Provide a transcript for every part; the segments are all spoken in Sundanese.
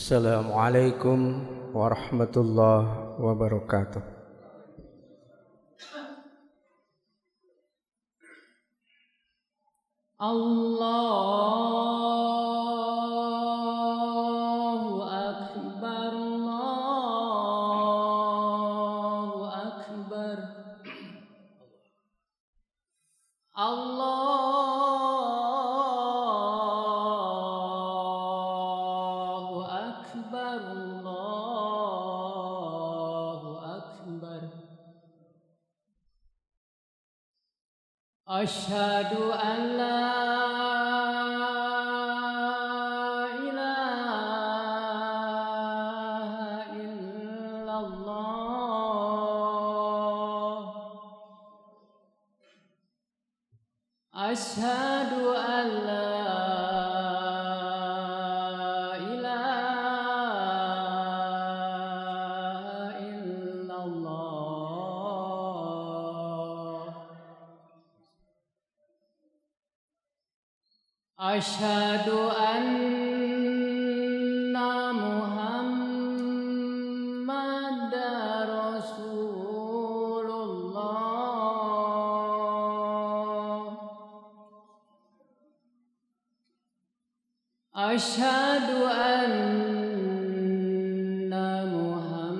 Assalamualaikum warahmatullahi wabarakatuh. Allahu akbar, Allahu akbar, Allahu akbar, Allahu akbar. Asyhadu an la ilaha illallah. Asyhadu an la ilaha illallah. Asyhadu anna Muhammadar Rasulullah. Asyhadu anna Muhammadar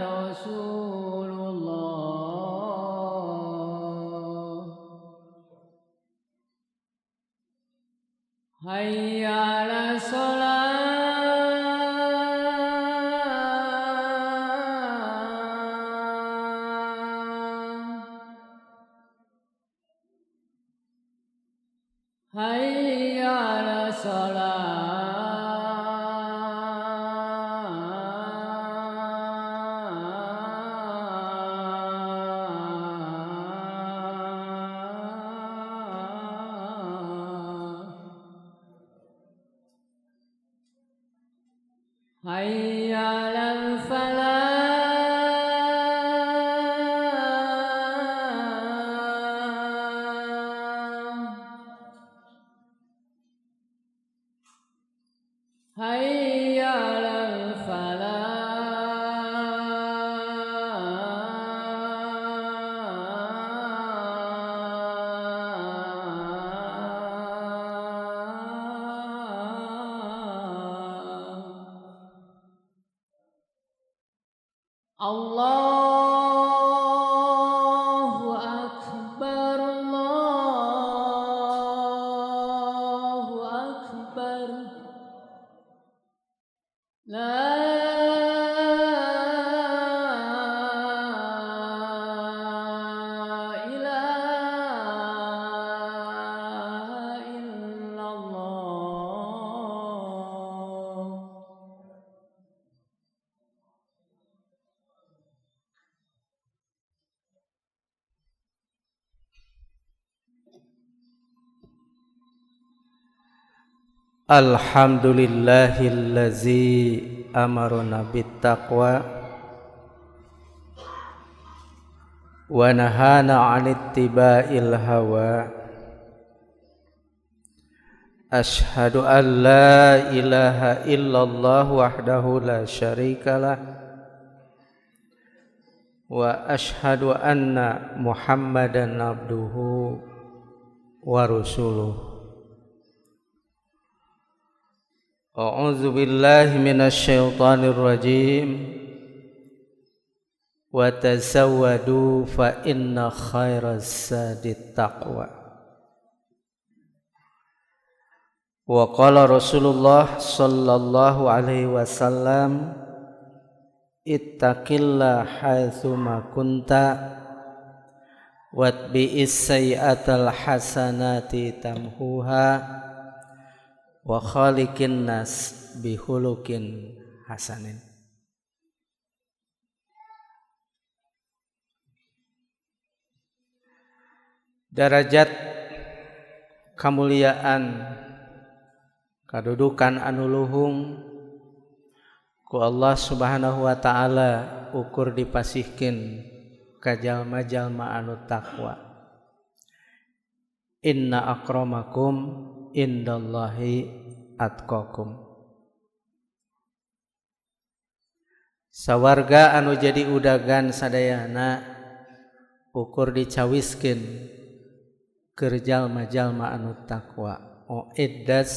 Rasulullah. Hayya 'ala shalah. Hayya 'ala shalah. Hayya 'alal falah. Hayya 'alal falah. Allahu akbar, Allahu akbar. La ilaha illallah. Alhamdulillahillazi amarna bittaqwa wa nahana 'anittiba'il hawa. Asyhadu an la ilaha illallah wahdahu la syarikalah wa asyhadu anna Muhammadan abduhu wa rasuluh. A'udzu billahi minasyaitonir rajim. Wa tazawwadu fa inna khairaz zadi taqwa. Wa qala Rasulullah sallallahu alaihi wasallam, ittaqillah haitsu ma kunta watbi'is sayyi'atal hasanati tamhuha wa khaliqin nas bihulukin hasanin. Darajat kamuliaan kadudukan anu luhung ku Allah Subhanahu wa taala ukur dipasihkeun ka jalma-jalma anu takwa. Inna akramakum indallahi atqakum. Sawarga anu jadi udagan sadayana ukur dicawiskeun keur jalma-jalma anu takwa, uiddat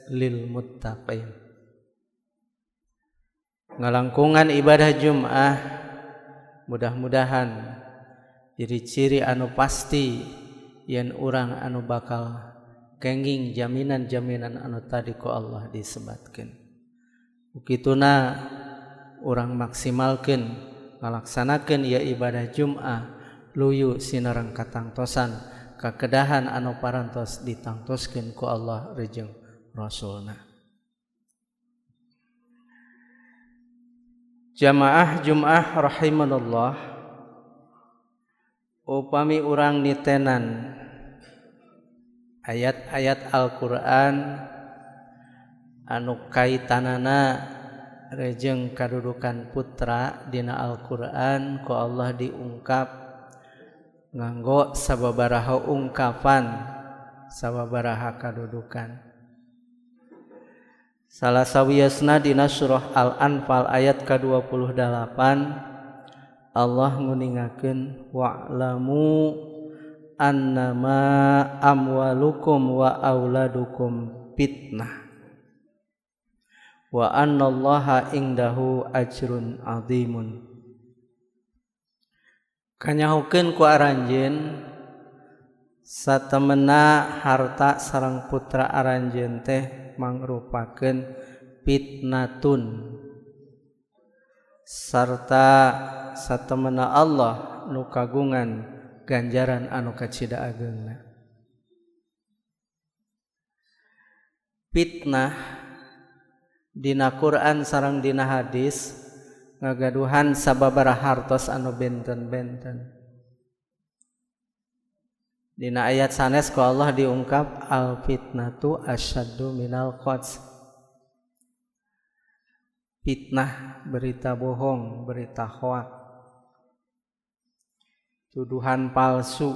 lil muttaqin. Ngalangkungan ibadah Jum'ah mudah-mudahan jadi ciri anu pasti yen urang anu bakal kenging jaminan-jaminan anu tadi ku Allah disebatkeun. Ukituna urang maksimalkeun ngalaksanakeun ieu ibadah Jum'ah luyu sinareng katangtosan kakedahan anu parantos ditangtoskeun ku Allah rejeng Rasulna. Jamaah Jum'ah rahimanallah, upami urang nitenan ayat-ayat Al-Qur'an anu kaitanana rejeng kadudukan putra dina Al-Qur'an ku Allah diungkap nganggo sababaraha ungkapan, sababaraha kadudukan. Salah sawiosna dina surah Al-Anfal ayat ke-28 Allah nguningakeun wa'lamu annama amwalukum wa auladukum fitnah wa annallaha indahu ajrun azimun. Kanyahokeun ku aranjeun satemena harta sareng putra aranjeun teh mangrupakeun fitnatun sarta satemena Allah nu kagungan ganjaran anu kacida ageungna. Fitnah dina Quran sareng dina hadis ngagaduhan sababaraha hartos anu benten-benten. Dina ayat sanes ku Allah diungkap al fitnatu asyaddu minal qatl. Fitnah berita bohong, berita hoak, tuduhan palsu.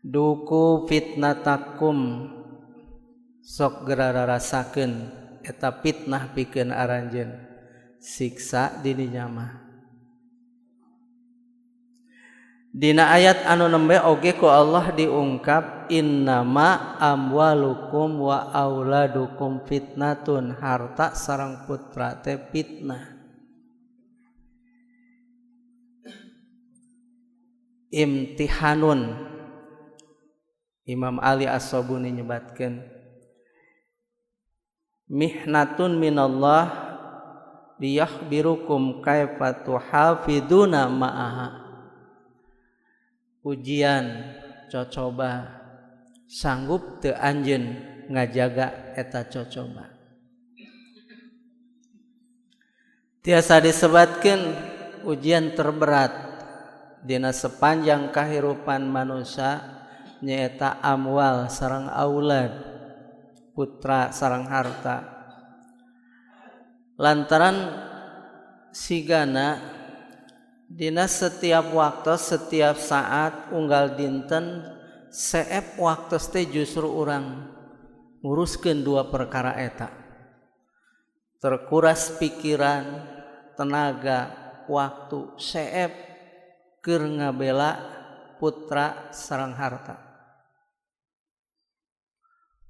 Duku fitnatakum sok geura rarasakeun eta fitnah pikeun aranjeun siksa dininya mah. Dina ayat anu nembe oge ku Allah diungkap innama amwalukum wa auladukum fitnatun, harta sareng putra teh fitnah. Imtihanun, Imam Ali As-Sabuni nyebatkeun mihnatun minallah liyakhbirukum kaifa tuhafiduna ma'aha. Ujian cocoba, sanggup teu anjeun ngajaga eta cocoba. Tiasa disebatkeun ujian terberat dina sepanjang kahirupan manusia nyaeta amwal sareng aulad, putra sareng harta. Lantaran sigana dina setiap waktu, setiap saat, unggal dinten, seep waktu teh justru urang nguruskeun dua perkara eta. Terkuras pikiran, tenaga, waktu, seep keur ngabela putra sareng harta.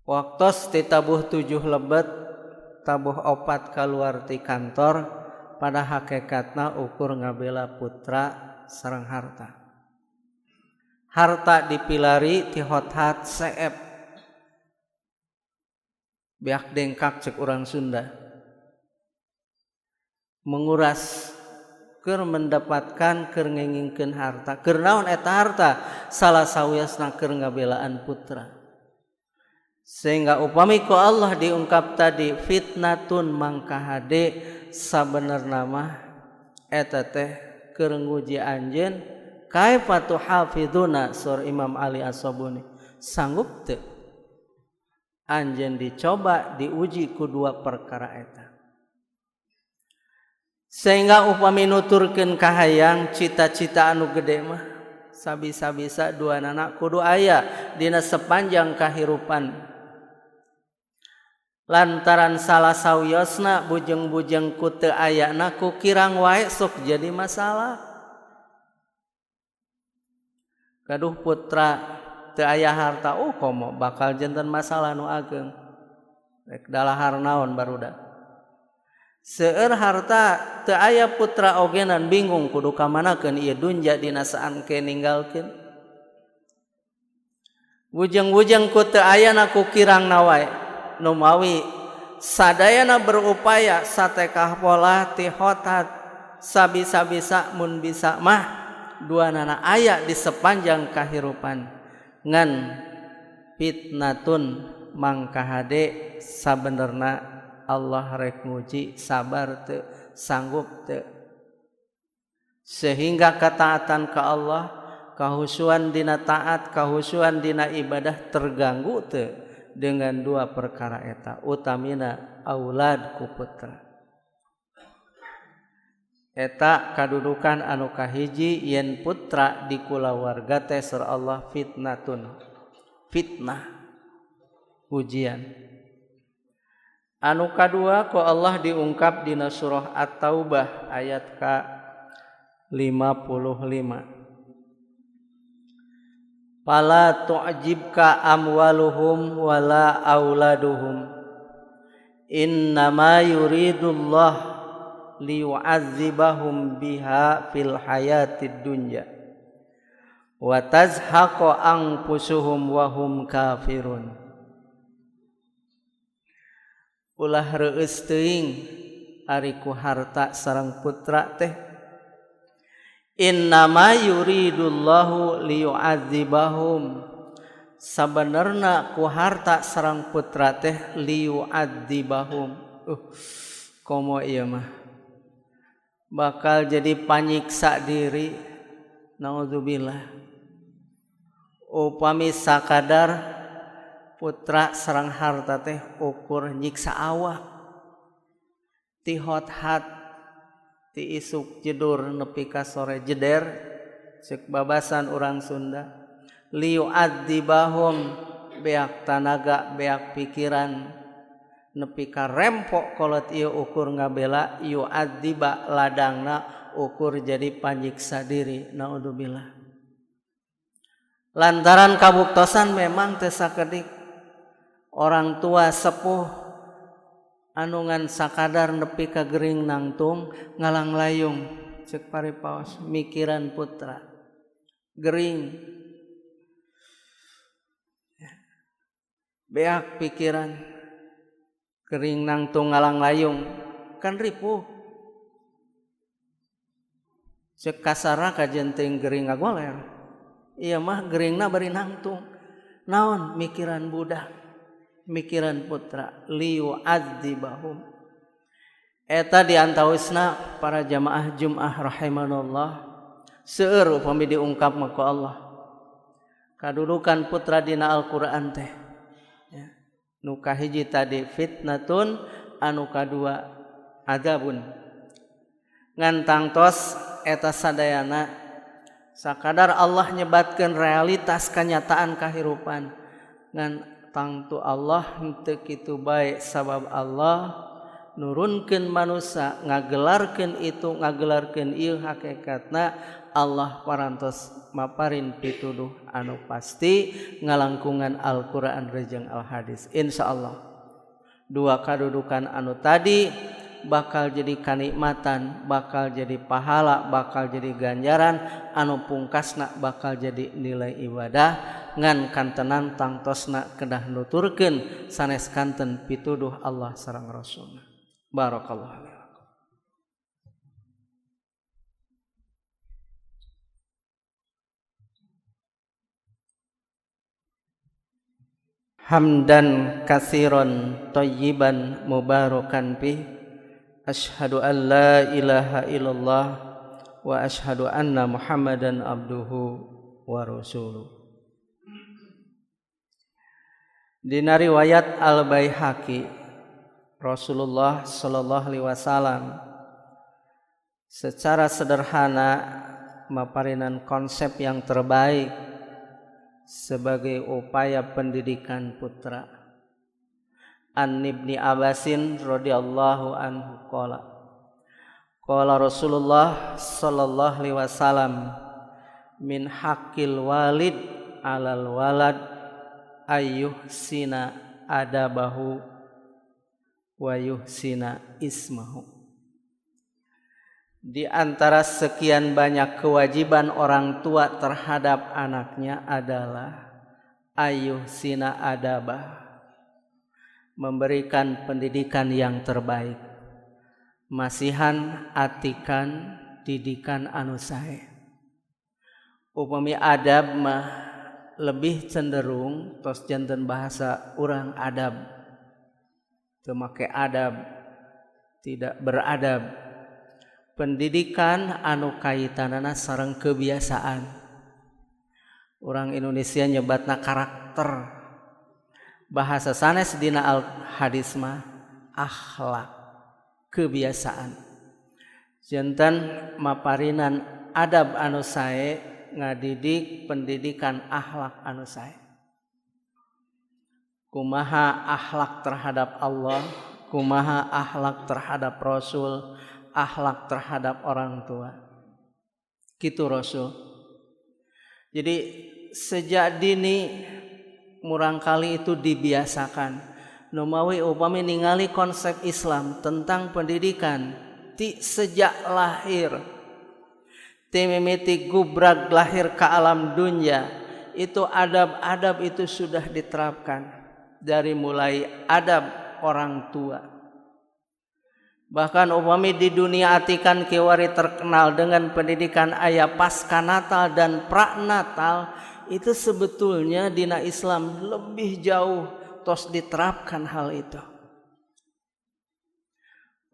Waktos ti tabuh 7 lebet, tabuh 4 kaluar ti kantor, pada hakikatna ukur ngabela putra sareng harta. Harta dipilari ti hot-hat seep. Beak dengkak cek urang Sunda. Menguras keur mendapatkan, keur ngengingkeun harta. Keur naon eta harta? Salah sawiosna keur ngabelaan putra. Sehingga upami ku Allah diungkap tadi fitnatun mangkahade sabenerna mah eta teh keur nguji anjeun kaifa tuhafiduna, sur Imam Ali As-Sabuni sanggup teu anjeun dicoba diuji ku dua perkara eta. Sehingga upami nuturkeun kahayang cita-cita anu gede mah sabisa-bisa dua anak kudu aya dina sepanjang kahirupan. Lantaran salah sawiosna bujeng-bujeng ku teu ayana ku kirang wae sok jadi masalah. Gaduh putra teu aya harta, oh komo bakal janten masalah nu ageng. Rek dalahar naon barudak. Seueur harta teu aya putra ogenan bingung kudu ka manakeun ieu dunja dina saan ke ninggalkeun. Bujeng-bujeng ku teu ayana ku kirangna wae. Numawi sadayana berupaya satekah pola ti hotat sabisa-bisa mun bisa mah dua nana aya di sepanjang kahirupan ngan fitnatun mangkahade sabenerna Allah rek nguji sabar teu sanggup teu sehingga ketaatan ka Allah kahusuan dina taat kahusuan dina ibadah terganggu teu dengan dua perkara eta utamina aulad ku putra. Eta kadudukan anu kahiji yen putra di kulawarga teh sur Allah fitnatun fitnah ujian. Anu kadua ku Allah diungkap dina surah At-Taubah ayat ka 55. Fala tu'jibka amwaluhum wala auladuhum innama yuridullah liyu'adzibahum biha fil hayatid dunya wa tazhaqa anfusuhum wa hum kafirun. Ulah reueus teuing ari ku harta sareng putra teh. Innama yuridullahu liyu'adzibahum sabenerna ku harta sareng putra teh liyu'adzibahum. Komo ieu mah bakal jadi panyiksa diri. Naudzubillah. Upami sakadar putra sareng harta teh ukur nyiksa awak ti hot-hat ti isuk jedur nepi ka sore jeder ceuk babasan urang Sunda liyu'adzibahum beak tanaga beak pikiran nepi ka rempok kolot ieu ukur ngabela yu'adziba ladangna ukur jadi panyiksa diri. Naudzubillah. Lantaran kabuktosan memang teu sakedik orang tua sepuh anu ngan sakadar nepi ka gering nangtung ngalanglayung ceuk paripaos mikiran putra gering beak pikiran gering nangtung ngalanglayung kan ripuh ceuk kasarna kajen teuing gering ngagoler ieu mah geringna bari nangtung naon mikiran budak mikiran putra liyu'adzibahum. Eta diantawisna para jamaah Jum'ah rahimanallah seueur upami diungkap mah ku Allah kadudukan putra dina Al-Qur'an teh ya. Nu kahiji tadi fitnatun anu kadua adzabun ngan tangtos eta sadayana sakadar Allah nyebatkeun realitas kanyataan kahirupan ngan tangtu Allah henteu kitu bae sabab Allah nurunkeun manusia ngagelarkeun itu ngagelarkeun ieu hakikatna Allah parantos maparin pituduh anu pasti ngalangkungan Al-Qur'an jeung Al-Hadis. Insyaallah dua kadudukan anu tadi bakal jadi kanikmatan, bakal jadi pahala, bakal jadi ganjaran anu pungkasna bakal jadi nilai ibadah ngan kantenan tangtosna kedah nuturkeun sanes kanten pituduh Allah sareng Rasulna. Barakallahu li lakum. Hamdan katsiran thayyiban mubarakan fi asyhadu an la ilaha illallah wa asyhadu anna Muhammadan abduhu wa rasuluh. Dina riwayat Al-Baihaqi Rasulullah sallallahu alaihi wasallam secara sederhana maparinan konsep yang terbaik sebagai upaya pendidikan putra. An Ibni Abbasin radhiyallahu anhu qala qala Rasulullah sallallahu alaihi wasallam min haqqil walid alal walad ayyuhsina adabahu wa yuhsina ismahu. Di antara sekian banyak kewajiban orang tua terhadap anaknya adalah ayyuhsina adabah, memberikan pendidikan yang terbaik, masihan atikan didikan anu sae. Upami adab mah lebih cenderung tos janten bahasa urang adab, teu make adab, tidak beradab. Pendidikan anu kaitanana sareng kebiasaan. Orang Indonesia nyebatna karakter. Bahasa sanes dina al hadis mah akhlak, kebiasaan. Janten maparinan adab anu sae ngadidik pendidikan akhlak anu sae. Kumaha akhlak terhadap Allah, kumaha akhlak terhadap Rasul, akhlak terhadap orang tua. Gitu Rasul. Jadi sejak dini murangkali itu dibiasakan. Numawi upami ningali konsep Islam tentang pendidikan ti sejak lahir, ti mimiti gubrag lahir ke alam dunia, itu adab-adab itu sudah diterapkan dari mulai adab orang tua. Bahkan upami di dunia atikan kiwari terkenal dengan pendidikan aya pasca natal dan pranatal, itu sebetulnya dina Islam lebih jauh tos diterapkan hal itu.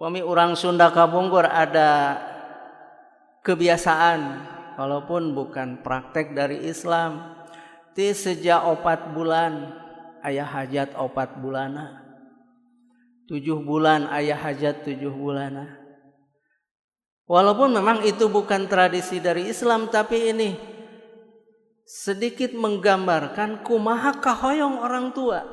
Upami urang Sunda kapungkur ada kebiasaan walaupun bukan praktek dari Islam, ti sejak 4 bulan aya hajat 4 bulana, 7 bulan aya hajat 7 bulana. Walaupun memang itu bukan tradisi dari Islam, tapi ini sedikit menggambarkan kumaha kahoyong orang tua,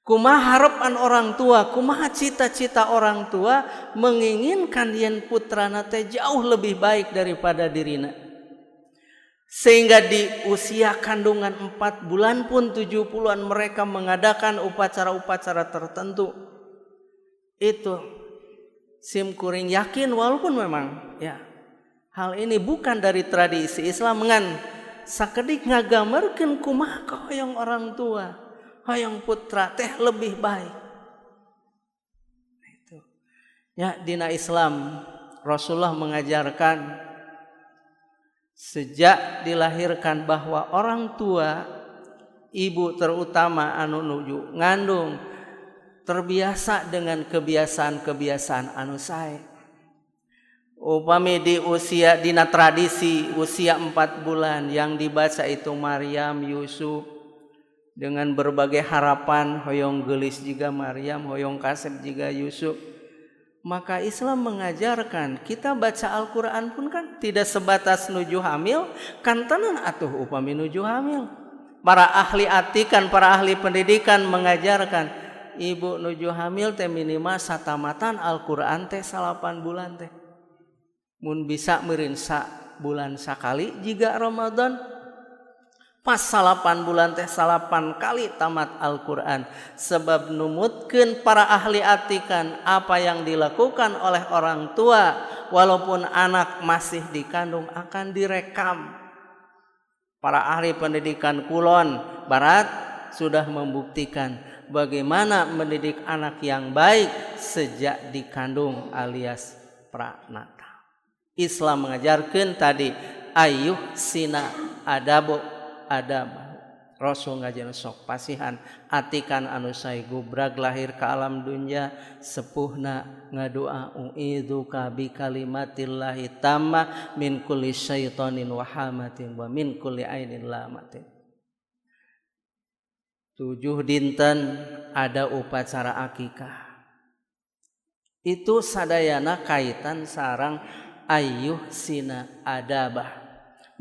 kumaha harapan orang tua, kumaha cita-cita orang tua menginginkan yen putrana teh jauh lebih baik daripada dirina. Sehingga di usia kandungan 4 bulan pun 70-an mereka mengadakan upacara-upacara tertentu. Itu sim kuring yakin walaupun memang ya hal ini bukan dari tradisi Islam, ngan sakedik ngagambarkeun kumaha hoyong orang tua, hoyong putra teh lebih baik. Itu. Ya, dina Islam Rasulullah mengajarkan sejak dilahirkan bahwa orang tua, ibu terutama anu nuju ngandung, terbiasa dengan kebiasaan-kebiasaan anu sae. Upami di usia dina tradisi usia 4 bulan yang dibaca itu Maryam, Yusuf dengan berbagai harapan, hoyong gelis jiga Maryam, hoyong kasep jiga Yusuf. Maka Islam mengajarkan kita baca Al-Quran pun kan tidak sebatas nuju hamil, kan tenan atuh upami nuju hamil. Para ahli atikan, para ahli pendidikan mengajarkan ibu nuju hamil teh minimal satamatan Al-Quran teh 8 bulan teh. Mun bisa meureun sa bulan sakali jiga Ramadan, pas 8 bulan teh 8 kali tamat Al-Quran. Sebab numutkeun para ahli atikan apa yang dilakukan oleh orang tua walaupun anak masih dikandung akan direkam. Para ahli pendidikan kulon barat sudah membuktikan bagaimana mendidik anak yang baik sejak dikandung alias pranatal. Islam mengajarkan tadi ayuh sina adabo adab. Rasul ngajarna sok pasihan atikan anu sae gubrag lahir ke alam dunya, sepuhna ngadua uidzuka bi kalimatillahi tamma min kulli syaitanin wa hamatin wa min kulli ainin lamatin. 7 dinten ada upacara akikah. Itu sadayana kaitan sarang ayyuh sina adabah.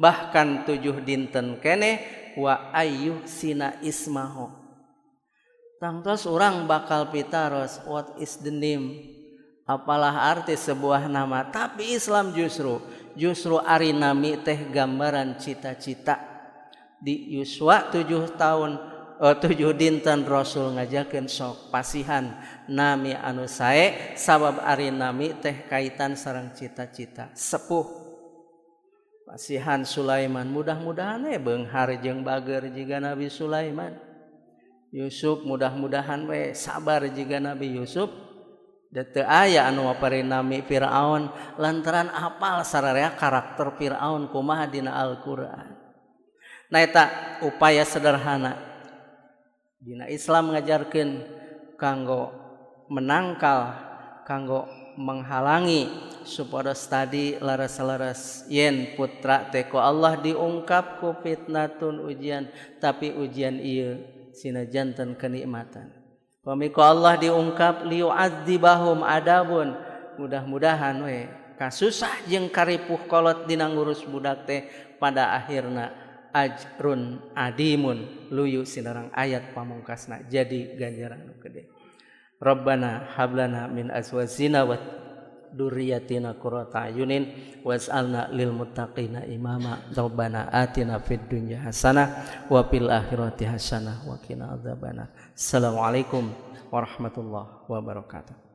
Bahkan 7 dinten keneh wa ayyuh sina ismaho. Tangtos urang bakal pitaros, what is the name? Apalah arti sebuah nama? Tapi Islam justru justru ari nami teh gambaran cita-cita. Di yuswa 7 tahun, 7 dinten, Rasul ngajakeun, sok pasihan nami anu sae, sabab ari nami teh kaitan sareng cita-cita sepuh. Pasihan Sulaiman, mudah-mudahan beunghar jeung bager jiga Nabi Sulaiman. Yusuf, mudah-mudahan we sabar jiga Nabi Yusuf. Teu aya anu nami Fir'aun lantaran apal sararea karakter Fir'aun kumaha dina Al-Qur'an. Nah, eta upaya sederhana dina Islam ngajarkeun kanggo menangkal, kanggo menghalangi supados tadi laras-laras yen putra teh ku Allah diungkap ku fitnatun, ujian, tapi ujian ieu sinajanten kenikmatan. Pami ku Allah diungkap liyu'adzibahum adzabun, mudah-mudahan we kasusah jeung karipuh kolot dina ngurus budak teh pada akhirna ajrun adimun, luyu sinareng ayat pamungkasna, jadi ganjaran nu gede. Rabbana hablana min azwajina wa dzurriyyatina qurrata a'yunin waj'alna lil muttaqina imama. Rabbana atina fid dunya hasanah wa fil akhirati hasanah wa qina adzabannar. Assalamualaikum warahmatullahi wabarakatuh.